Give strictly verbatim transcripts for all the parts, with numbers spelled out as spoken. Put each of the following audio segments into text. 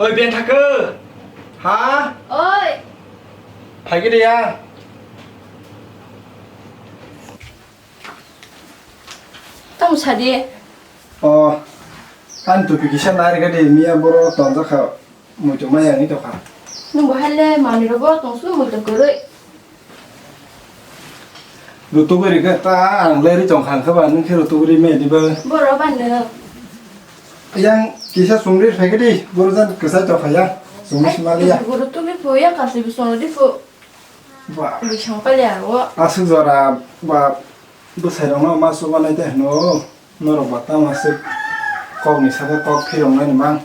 Oi, Beng Thakwi. Ha? Oi. Phaikhe de ya. Tamo sadi. O, ani tupi kisa narikha de, miya boro tonjakha, muitu maya wngwi tongkha. Nung bo haile manwi rogo tongsu muitu kwrwi. Rutugwi rikha ta ang leri tongkha, wngkha ba nung khe rutugwi me diba. Boro ba nung. Yang kisa sumri phaikhe di, boro jan kwchai tongkha ya. Sumri simali ya. Rutugwi phu ya, kasi bisong di phu. Ba. Bisong pali aro. Aswk jora ba bwsai rokno ma chubanai te hwno. Norok ba tamo aswk kokni sakhe kok phiroknani mang.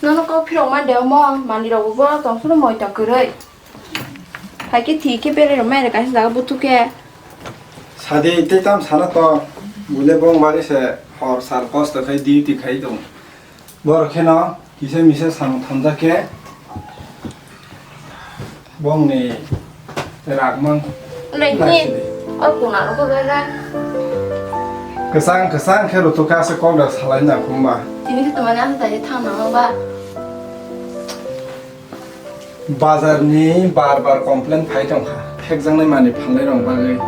Nono kok phirok man de omo, manwirok bo borok tong phuru moito kwrwi. Hai khe thwi khe berwi rwmani kaisa jaga buthuk khe. Sadi tei tam sana to, buile bong bagwi se hor sal kosto khai duty khai tong. Borok kheno kisa misa samung thamjak khe. Bongni ragmang. Lai ni. O kuna ro ko bera. Kwchang kwchang khe rutuk kha se kok da salai na khumba. Tini khe tumani ang tari thang nang ba. Bazar ni bar bar complain phai tong kha. Phekjaknai mani phalnai rong bagwi.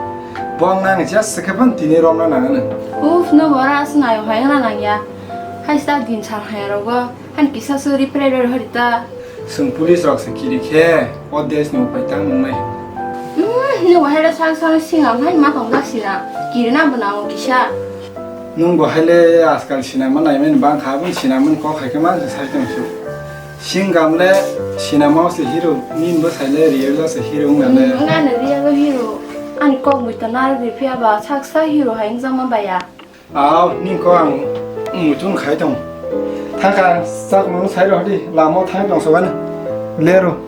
Bong nang jesa khe phan tini romna nang ano. Uf, no bora asnayo hai na nang ya. Hai sa din sar hai rogo. Han kisa suri private hari ta. Sung police rok se kiri khe, o desh ni upai tang nungnai. Hmm, ni wahai da sang sang singa, hai ma tong jak sina. Kiri na bana o kisa. Nung bo haile askal sinama naimani bang kha, bun sinamani kok hai khe ma sai tong su. Singam le sinama o se hero, nin bo sai le real o se hero wng na le. Hmm, nga ne real o hero. Ani kok mui ta na ri phiya ba, sak sa hero hai wng jak ma baya. Aw, nini kok ang muchung khai tong. Thangkha ang chakmung sai rw di, lama o thang tong sobani. Lero.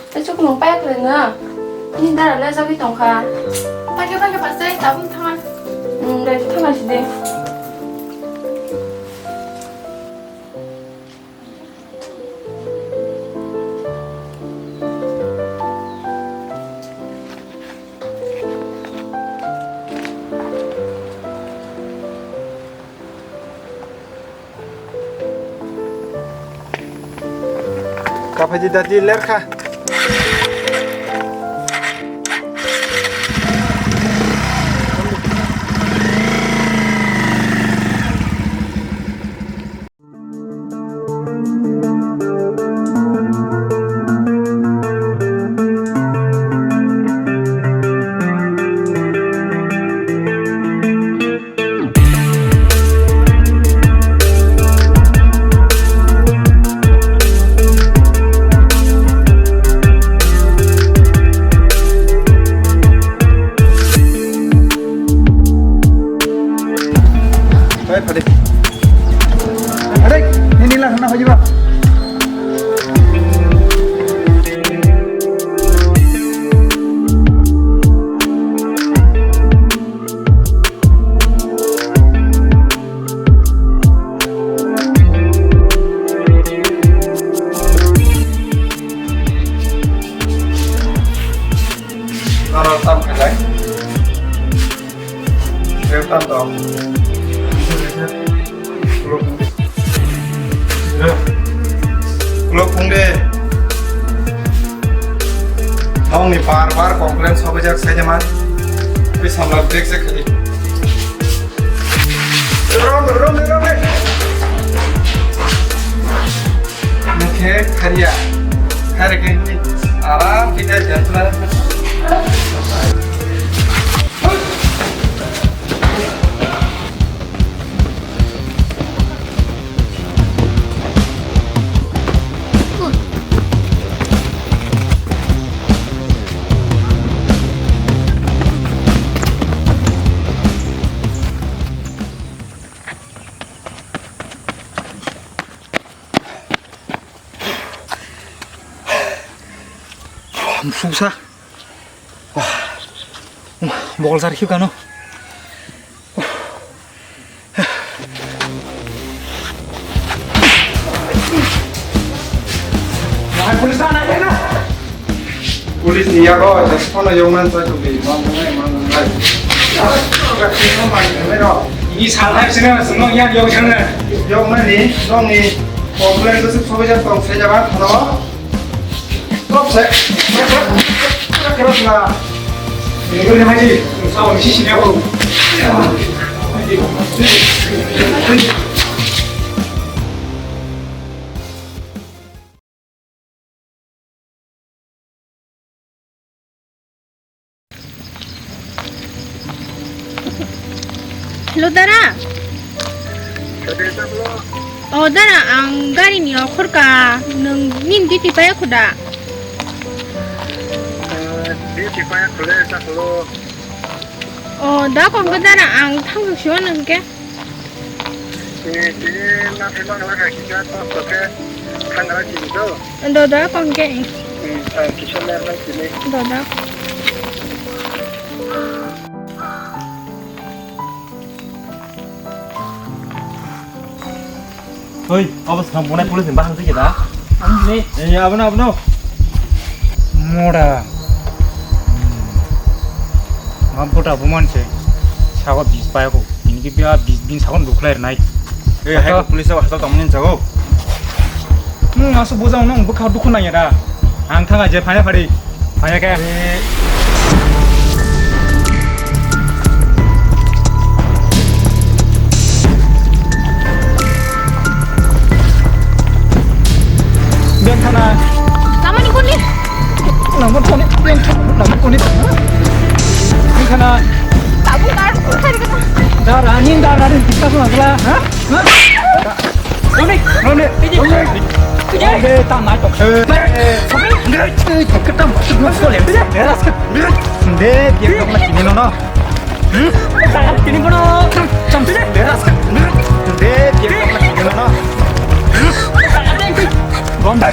Tei chuklung paya kwrwi no? Nini dara le jagwi tongkha. Pake pake pasai tabung thangan. Hmm, dai thangan sidi. Kaphai di dadi lerkha. Bai, phadi. Are, nini la hana hojiba. Aro tam khailai. Tam to. Ulo phung de. Nongni bar bar complain sogwijak saide man. Twi samla break se khali. Rom, rom, rom, rom. Nokhe khariya. Khare khe aram khe jantla. Musuksa. Bokol jar khibkano. Police ni yago, just phone yong nan sa tubi, mang nai, mang nai. Ini salah sini, semua yang yong sana. Yong nani, nong ni, komplain tu semua jam tong saya jawab, no? Stop, sir. Keras na. Ini kau ni haji, sama misi sini aku. Hello, dara. O, dara, ang gari ni okhor ka, nwng nini duty paya kho da? Duty paya khole, sa kholo. O, da kong ka, dara, ang thang siwa nang ke. Eh, tini ma phai mang la ka kisa to to ke thang ra chini to. Doda kong ke. Hmm, ah, kisa mer na chini. Doda. Oi, abo sam bunai police ni bahang tike da? Ang ni. Eh, abono, abono. Mora. Ngam pota buman se. Sago bis paya ko. Ini ki bia bis bin sagon duklai nai. Eh, hai ko police abo hasal tongmani sago. Hmm, asu bujang nong bukha dukhu nang ya da. Ang thanga je phanya phari. Phanya ke. Bengkhana. Lamani kuni. Lamani kuni. Bengkhana. Lamani kuni. Bengkhana. Tabuk dar kuni kari kata. Dar ani dar ani kita kula kula. Ha? Ha? Roni, Roni, Roni. Roni, ta nai tok. Eh, eh, eh, kita masuk masuk le. Beras ke. De, dia kau masih ni nono. Hmm? Kini kono. Sampai beras ke. De, dia kau masih ni nono. Ronda.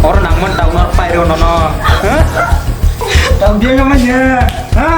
Oro nangmani taunor pairo nono. Tang dia ngamanya. Ha?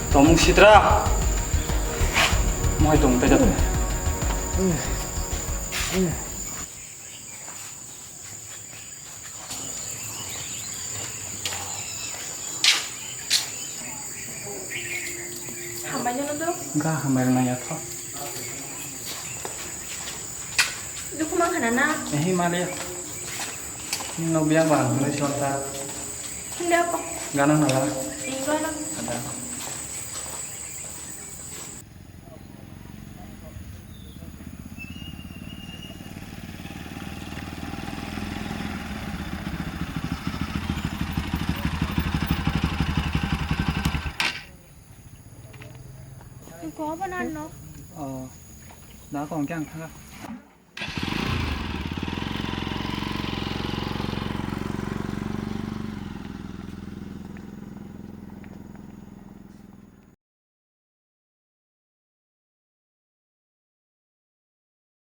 Tongmung sitra. Mohai tong tei jato. Ka hambai rwna ya tho. Dukhu mankha na na? Ehi maliya. Nino biang bang nai sonta. Hindi ako. Ganang na la. Hindi ko alam. Ada. Ko ba nan no? Oh. Da ko kya thanga.